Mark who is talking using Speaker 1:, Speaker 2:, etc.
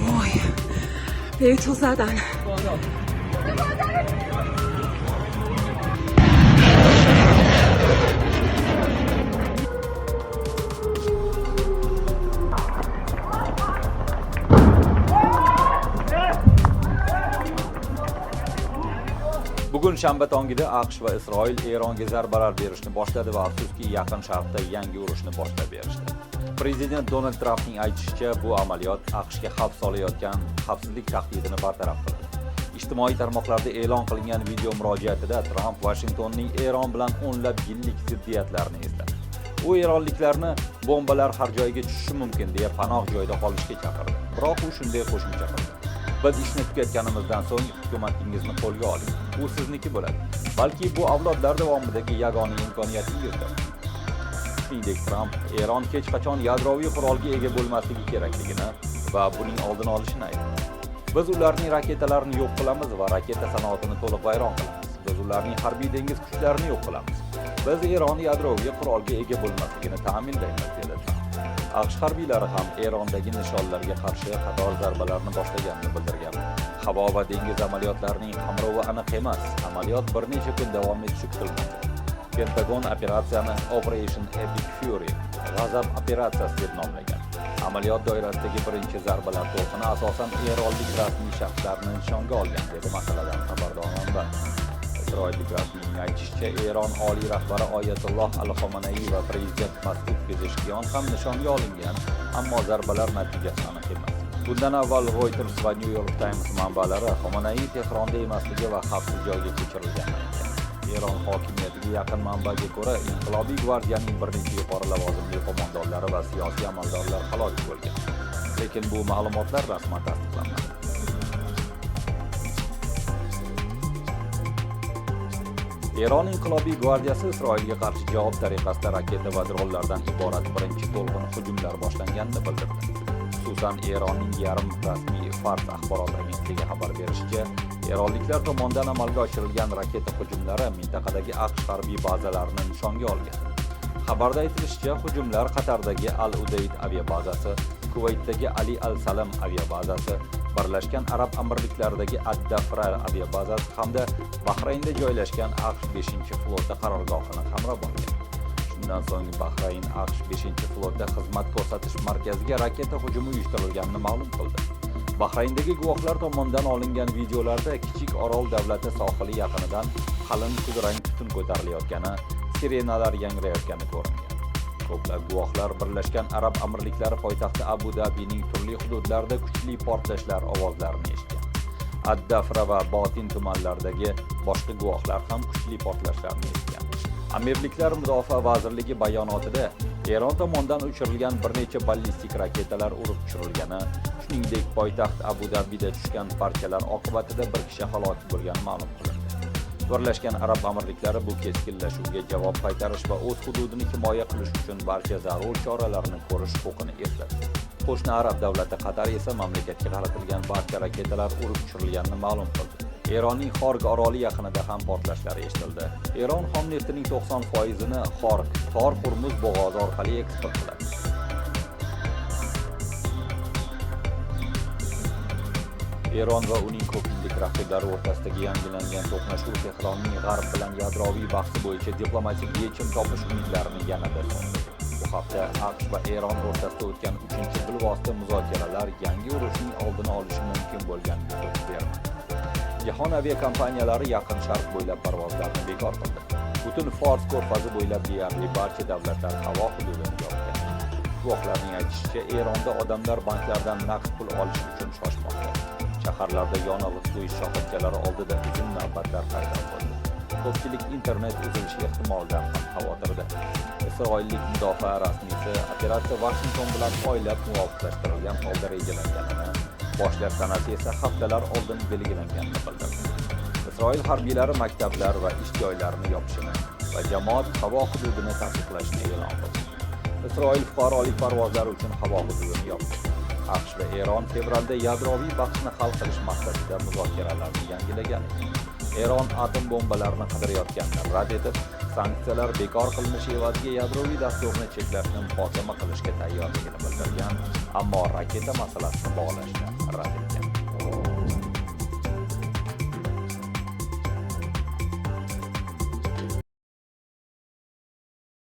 Speaker 1: وای به تو زدن.
Speaker 2: Bugun shanba tongida AQSh va Isroil Eronga zarbalar berishni boshladi va afsuski, Yaqin Sharqda yangi urushni boshlab berishdi. Prezident Donald Trampning aytishicha, bu amaliyot AQShga xavf solayotgan xavfsizlik tahdidini bartaraf qildi. Ijtimoiy tarmoqlarda e'lon qilingan video murojaatida Tramp Vashingtonning Eron bilan o'nlab yillik ziddiyatlarini esladi. U eronliklarni bombalar har joyga tushishi mumkin deya panoh joyda qolishga chaqirdi. Biroq u shunday qo'shimcha qildi: "Biz ishni tugatganimizdan so'ng hukumatingizni qo'lga oling. U sizniki bo'ladi. Balki bu avlodlar davomidagi yagona imkoniyatingizdir." Shuningdek, Tramp Eron hech qachon yadroviy qurolga ega bo'lmasligi kerakligini va buning oldini olishini aytdi. "Biz ularning raketalarini yo'q qilamiz va raketa sanoatini to'liq vayron qilamiz. Biz ularning harbiy dengiz kuchlarini yo'q qilamiz. Biz Eron yadroviy qurolga ega bo'lmasligini ta'minlaymiz", dedi Tramp. AQSh harbiylari ham Erondagi nishonlarga qarshi qator zarbalarni boshlaganini bildirgan. Havo va dengiz amaliyotlarining qamrovi aniq emas. Amaliyot bir necha kun davom etishi kutilmoqda. Pentagon operatsiyani Operation Epic Fury, G'azab operatsiyasi deb nomlagan. Amaliyot doirasidagi birinchi zarbalar to'lqini asosan eronlik rasmiy shaxslarni nishonga olgan, dedi masaladan xabardor manba. Isroillik rasmiyning aytishicha, Eron oliy rahbari Oyatulloh Al Xomanaiy va prezident Mas'ud Pezeshkiyon ham nishonga olingan, ammo zarbalar natijasi aniq emas. Bundan avval Reuters va New York Times manbalari Xomanaiy Tehronda emasligi va xavfsiz joyga ko'chirilganini aytgan. Eron hokimiyatiga yaqin manbaga ko'ra, Inqilobiy gvardiyaning bir necha yuqori lavozimli qo'mondonlari va siyosiy amaldorlar halok bo'lgan. Lekin bu ma'lumotlar rasman tasdiqlanmadi. Eron Inqilobiy gvardiyasi Isroilga qarshi javob tariqasida raketa va dronlardan iborat birinchi to'lqin hujumlar boshlanganini bildirdi. Xususan, Eronning yarim rasmiy Fars axborot agentligi xabar berishicha, eronliklar tomonidan amalga oshirilgan raketa hujumlari mintaqadagi AQSh harbiy bazalarini nishonga olgan. Xabarda aytilishicha, hujumlar Qatardagi Al-Udayd aviabazasi, Kuvaytdagi Ali Al-Salam aviabazasi, Birlashgan Arab Amirliklaridagi Ad-Dafra aviabazasi hamda Bahraynda joylashgan AQSh 5-floti qarorgohini qamrab olgan. Shundan so'ng Bahrayn AQSh 5-floti xizmat ko'rsatish markaziga raketa hujumi uyushtirilganini ma'lum qildi. Bahrayndagi guvohlar tomonidan olingan videolarda kichik orol davlati sohili yaqinidan qalin kulrang tutun ko'tarilayotgani, sirenalar yangrayotgani ko'ringan. Ko'plab guvohlar Birlashgan Arab Amirliklari poytaxti Abu Dabining turli hududlarida kuchli portlashlar ovozlarini eshitgan. Ad-Dafra va Botin tumanlaridagi boshqa guvohlar ham kuchli portlashlarni eshitgan. Amirliklar Mudofaa vazirligi bayonotida Eron tomonidan uchirilgan bir necha ballistik raketalar urib tushirilgani, shuningdek, poytaxt Abu Dabida tushgan parchalar oqibatida bir kishi halok bo'lgani ma'lum qilindi. Birlashgan Arab Amirliklari bu keskinlashuvga javob qaytarish va o'z hududini himoya qilish uchun barcha zarur choralarni ko'rish huquqini eslatdi. Qo'shni arab davlati Qatar esa mamlakatga qaratilgan barcha raketalar urib tushirilganini ma'lum qildi. Eronning Xorg oroli yaqinida ham portlashlar eshitildi. Eron xom neftining 90%ini Xorg, tor Hurmuz bo'g'ozi orqali eksport qiladi. Eron va uning ko'p yillik raqiblari o'rtasidagi yangilangan to'qnashuv Tehronning G'arb bilan yadroviy bahsi bo'yicha diplomatik yechim topish umidlarini yanada so'ndirdi. Bu hafta AQSh va Eron o'rtasida o'tgan uchinchi bilvosita muzokaralar yangi urushning oldini olishi mumkin bo'lgan yutuq bermadi. Jahon aviakompaniyalari Yaqin Sharq bo'ylab parvozlarni bekor qildi. Butun Fors ko'rfazi bo'ylab deyarli barcha davlatlar havo hududini yopgan. Guvohlarning aytishicha, Eronda odamlar banklardan naqd pul olish uchun shoshmoqda. Shaharlarda yonilg'i quyish shoxobchalari oldida uzun navbatlar paydo bo'ldi. Ko'pchilik internet uzilishi ehtimolidan ham xavotirda. Isroillik mudofaa rasmiysi operatsiya Vashington bilan oylab muvofiqlashtirilgan holda rejalanganini, boshlash sanasi esa haftalar oldin belgilanganini bildirdi. Isroil harbiylari maktablar va ish joylarini yopishini va jamoat havo hududini taqiqlashni e'lon qildi. Isroil fuqarolik parvozlari uchun havo hududini yopdi. AQSh va Eron fevralda yadroviy bahsni hal qilish maqsadida muzokaralarni yangilagan edi. Eron atom bombalarini qidirayotganini rad etib, Sanksiyalar bekor qilinishi evaziga yadroviy dasturni cheklashni muhokama qilishga tayyorligini bildirgan, ammo raketa masalasini bog'lashni rad etgan.